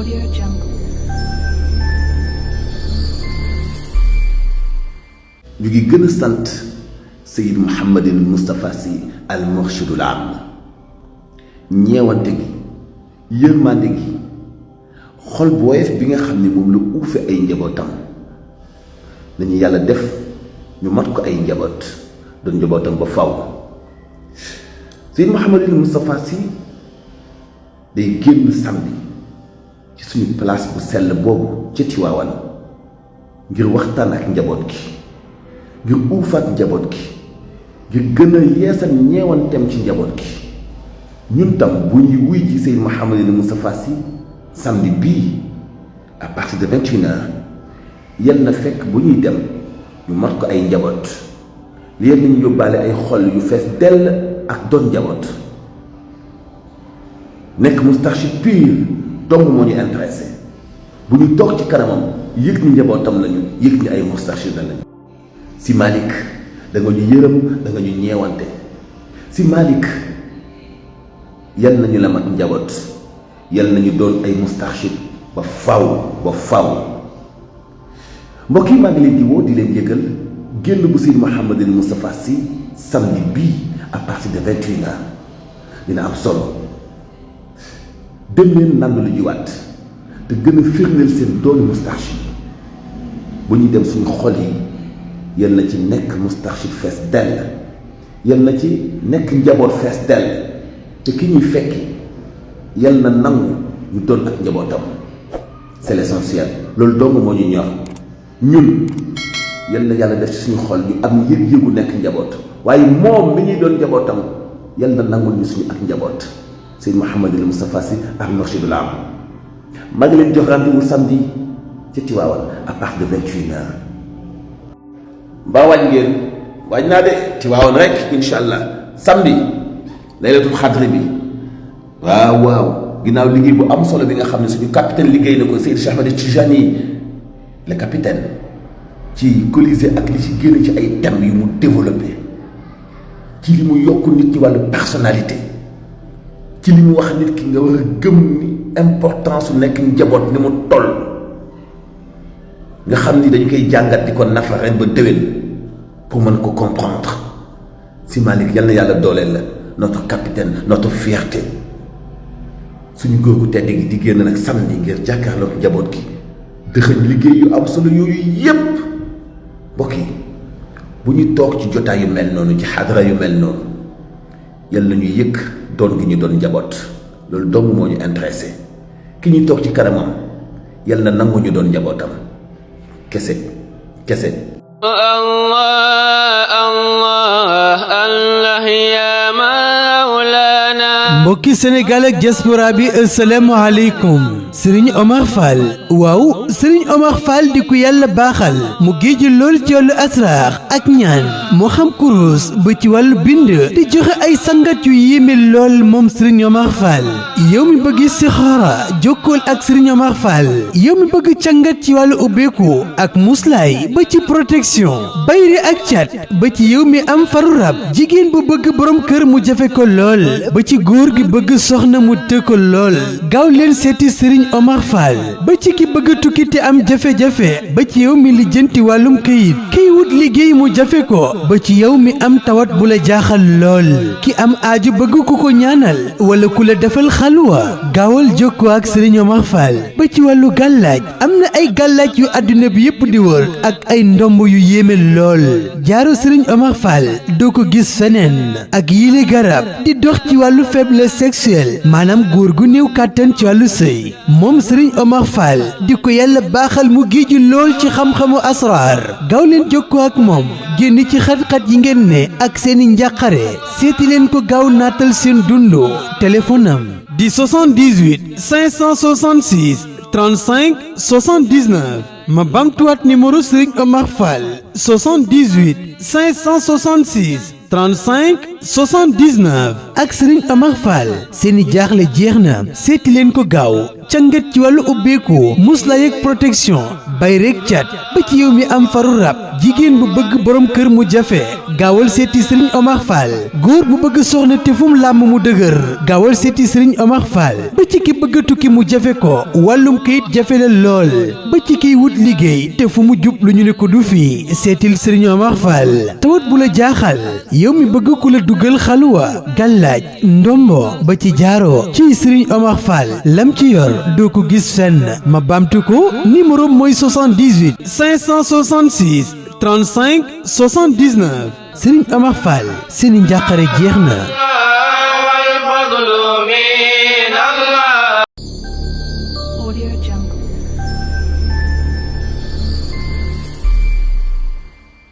Audio Jungle. ñu ngi gën a sant Seyyid Mouhamadul Moustapha Sy al Mourchidul Am ñeewante gi yërmande gi xol bu woyof bi nga xam ne moom la uufe ay njabootam nañu yàlla def ñu mat ko ay njaboot doon njabootam ba faw Seyyid Mouhamadul Moustapha Sy day génn samedi ci suñu place bu sell boobu ca Tiwaawan ngir waxtaan ak njaboot gi ngir uufaat njaboot gi ngir gën a yeesal ñeewanteem ci njaboot gi ñun tam bu ñuy wuy ci Seyyid Mouhamadul Moustapha Sy samedi bii à partir de 21h yal na fekk bu ñuy dem ñu mat ko ay njaboot yal nañu yóbbaale ay xol yu fees dell ak doon njaboot nekk Moustarchid pur dong moo ñu intéressé bu ñu toog ci kanamam yëg ni njabootam lañu yëg ni ay Moustarchid lañu. Si Malick da nga ñu yërëm da nga ñu ñeewante si Malick yal nañu la mat njaboot yal nañu doon ay Moustarchid ba faw ba faw mbokk yi maa ngi leen di woo di leen yëgal génn bu Seyyid Mouhamadul Moustapha Sy samedi bii à partir de 21h dina am solo dem leen nandu lu jiwaat te gën a firndeel seen doonu Moustarchid bu ñuy dem suñu xol yi yal na ci nekk Moustarchid fees dell yal na ci nekk njaboot fees dell te ki ñuy fekki yal na nangu ñu doon ak njabootam c'est l'essentiel loolu dong moo ñu ñor ñun yal na yàlla def ci suñu xol ñu am yëg-yëgu nekk njaboot waaye moom mi ñuy doon njabootam yal na nangul ñu suñu ak njaboot Seyyid Mouhamadul Moustapha Sy al Mourchidul Am maa ngi leen jox rendez-vous samedi ci Tiwaawan à partir de 21h. mbaa waaj ngeen waaj naa de Tiwaawan rek incha allah samedi laylatul xadri bi waaw waaw ginnaaw liggéey bu am solo bi nga xam ne suñu capitaine liggéey na ko Seydi Cheikh Ahmed Tijani le capitaine ci Colisée ak li ci génn ci ay thèmes yu mu développé ci li mu yokk nit ci wàllu personnalité ci li mu wax nit ki nga war a gëm ni importance su nekk njaboot ni mu toll nga xam ni dañu koy jàngat di ko nafa ren ba déwén pour mën ko comprendre si Malick yal na yàlla dooleel la notre capitaine notre fierté suñu góor gu tedd gi di génn nag samedi ngir jàkkaarloog njaboot gi dëxëñ liggéey yu am solo yooyu yépp mbokk yi bu ñu toog ci jotaay yu mel noonu ci xadra yu mel noonu yal na ñu yëg doon gi ñu doon njaboot loolu dong moo ñu intéressé ki ñuy toog ci kanamam yal na nangu ñu doon njabootam kese kese. Allah Allah Allah ya Mawlana. mbokki Sénégal ak diaspora bi asalaamaaleykum Serigne Omar Fall waaw Serigne Omar Fall di ku yàlla baaxal mu géeju lool ci wàllu asraar ak ñaan moo xam kurus ba ci wàllu bind di joxe ay sangat yu yéeme lool moom Serigne Omar Fall yow mi bëgg istixaara jokkool ak Serigne Omar Fall yow mi bëgg càngat ci wàllu ubbeeku ak muslaay ba ci protection bayri ak cat ba ci yow mi am faru rab jigéen bu bëgg borom kër mu jafe ko lool ba ci góor gi bëgg soxna mu të ko lool gaaw leen seeti Serigne Omar Fall ba ci ki bëgg tukki te am jafe-jafe ba ci yow mi lijjanti wàllum këyit kiy wut liggéey mu jafe ko ba ci yow mi am tawat bu la jaaxal lool ki am aaju bëgg ku ko ñaanal wala ku la defal xalwa gaawal jokkoo ak Serigne Omar Fall ba ci wàllu gàllaaj am na ay gàllaaj yu àdduna bi yépp di wër ak ay ndomb yu yéeme lool jaaru Serigne Omar Fall doo ko gis feneen ak yile garab di dox ci wàllu faiblesse sexuelle maanaam góor gu néew kàttan ci wàllu sëy moom Serigne Omar Fall di ko yàlla baaxal mu géeju lool ci xam-xamu asraar gaaw leen jokkoo ak moom génn ci xat-xat yi ngeen ne ak seeni njàqare seeti leen ko gaaw naatal seen dundu téléphone am di 78 566 35 79 ma bamtuwaat numéro Serigne Omar Fall 78 566 35 79 ak Serigne Omar Fall seeni jaaxle jeex na seeti leen ko gaaw cangat ci wàllu ubbeeku muslaay ak protection bay rek cat ba ci yow mi am faru rab jigéen bu bëgg borom kër mu jafe gaawal seeti Serigne Omar Fall góor bu bëgg soxna te fu mu làmm mu dëgër gaawal seeti Serigne Omar Fall ba ci ki bëgg tukki mu jafe ko wàllum kayit jafe la lool ba ci kiy wut liggéey te fu mu jub lu ñu ne ko du fi seetil Serigne Omar Fall tawat bu la jaaxal yow mi bëgg ku la dugal xaluwa gàllaaj ndombo ba ci jaaro ci Serigne Omar Fall lam ci yor doo ko gis fenn ma baamtu ko numéro mooy 78 566 35 79 Serigne Omar Fall seeni njàqare jeex na.